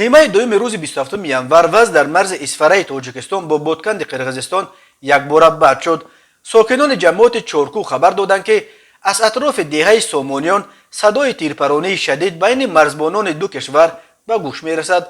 Нимаи дуюми рӯзи 27 январ вазъ дар марзи Исфараи Тоҷикистон бо Ботканди Қирғизистон якбора бад шуд. Сокинони ҷамоати Чоркӯ хабар доданд, ки аз атрофи деҳаи Сомониён садои тирпаронии шадид байни марзбонони ду кишвар ба гӯш мерасад.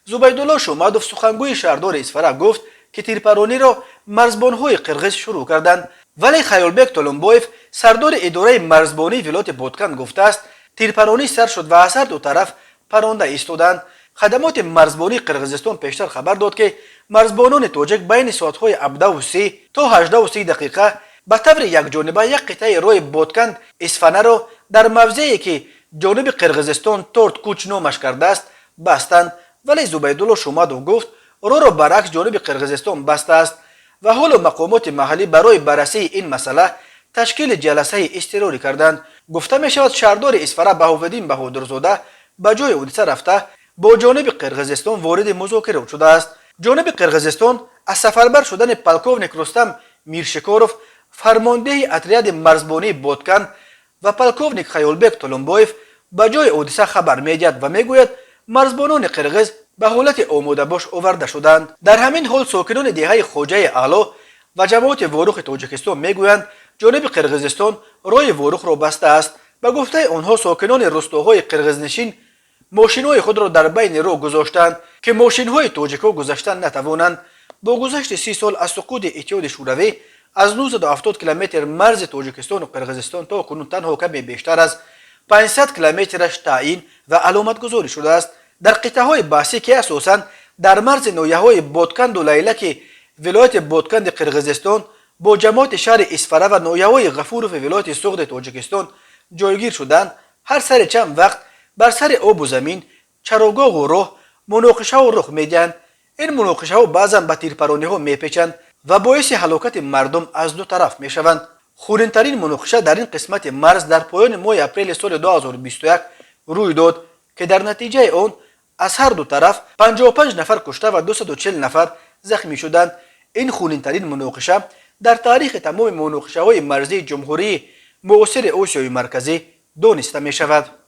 Зубайдулло Шумадов, сухангӯи шаҳрдори Исфара, гуфт, ки тирпарониро марзбонҳои қирғиз шурӯъ карданд. Вале Хаёлбек Толумбоев, сардори идораи марзбонии вилояти Ботканд, гуфтааст, тирпаронӣ сар шуд ва аз ҳар ду тараф паронда истоданд. Хадамоти марзбонии Қирғизистон пештар хабар дод, ки марзбонони тоҷик байни соатҳои 17:30 то 18:30 дақиқа ба таври якҷониба як қитъаи роҳи Ботканд Исфанаро дар мавзее, ки ҷониби Қирғизистон Торт Куч номаш кардааст, бастанд. Вале Зубайдулло Шумадов гуфт, роҳро баръакс ҷониби Қирғизистон бастааст ва ҳоло мақомоти маҳаллӣ барои баррасии ин масъала ташкили ҷаласаи изтирорӣ карданд. Гуфта мешавад, шаҳрдори Исфара Баҳовиддин Баҳодурзода ба ҷои ҳодиса рафта, бо ҷониби Қирғизистон вориди музокира шудааст. Ҷониби Қирғизистон аз сафарбар шудани полковник Рустам Миршикоров, фармондеҳи отряди марзбонии Ботканд, ва полковник Хаёлбек Толумбоев ба ҷои ҳодиса хабар медиҳад ва мегӯяд, марзбонони қирғиз ба ҳолати омодабош оварда шуданд. Дар ҳамин ҳол сокинони деҳаи Хоҷаи Аъло ва ҷамоати Ворухи Тоҷикистон мегӯянд, ҷониби Қирғизистон роҳи Ворухро бастааст. Ба гуфтаи онҳо, сокинони рустоҳои қирғизнишин мошинҳои худро дар байни роҳ гузоштанд, ки мошинҳои тоҷикҳо гузаштан натавонанд. Бо гузашти 30 сол аз суқути Иттиҳоди Шӯравӣ, аз 970 километр марзи Тоҷикистону Қирғизистон то кунун танҳо каме бештар аз 500 километраш таъин ва аломатгузорӣ шудааст. Дар қитъаҳои баҳсӣ, ки асосан дар марзи ноҳияҳои Ботканду Лайлаки вилояти Ботканди Қирғизистон бо ҷамоати шаҳри Исфара ва ноҳияҳои Ғафурови вилояти Суғди Тоҷикистон ҷойгир шуданд, ҳар сари чанд вақт бар сари обу замин, чарогоҳу роҳ муноқишаҳо рух медиҳанд. Ин муноқишаҳо баъзан ба тирпарониҳо мепечанд ва боиси ҳалокати мардум аз ду тараф мешаванд. Хунинтарин муноқиша дар ин қисмати марз дар поёни моҳи апрели соли 2021 рӯй дод, ки дар натиҷаи он аз ҳар ду тараф 55 нафар кушта ва 240 нафар захмӣ шуданд. Ин хунинтарин муноқиша дар таърихи тамоми муноқишаҳои марзии ҷумҳурии муосири Осиёи Марказӣ дониста мешавад.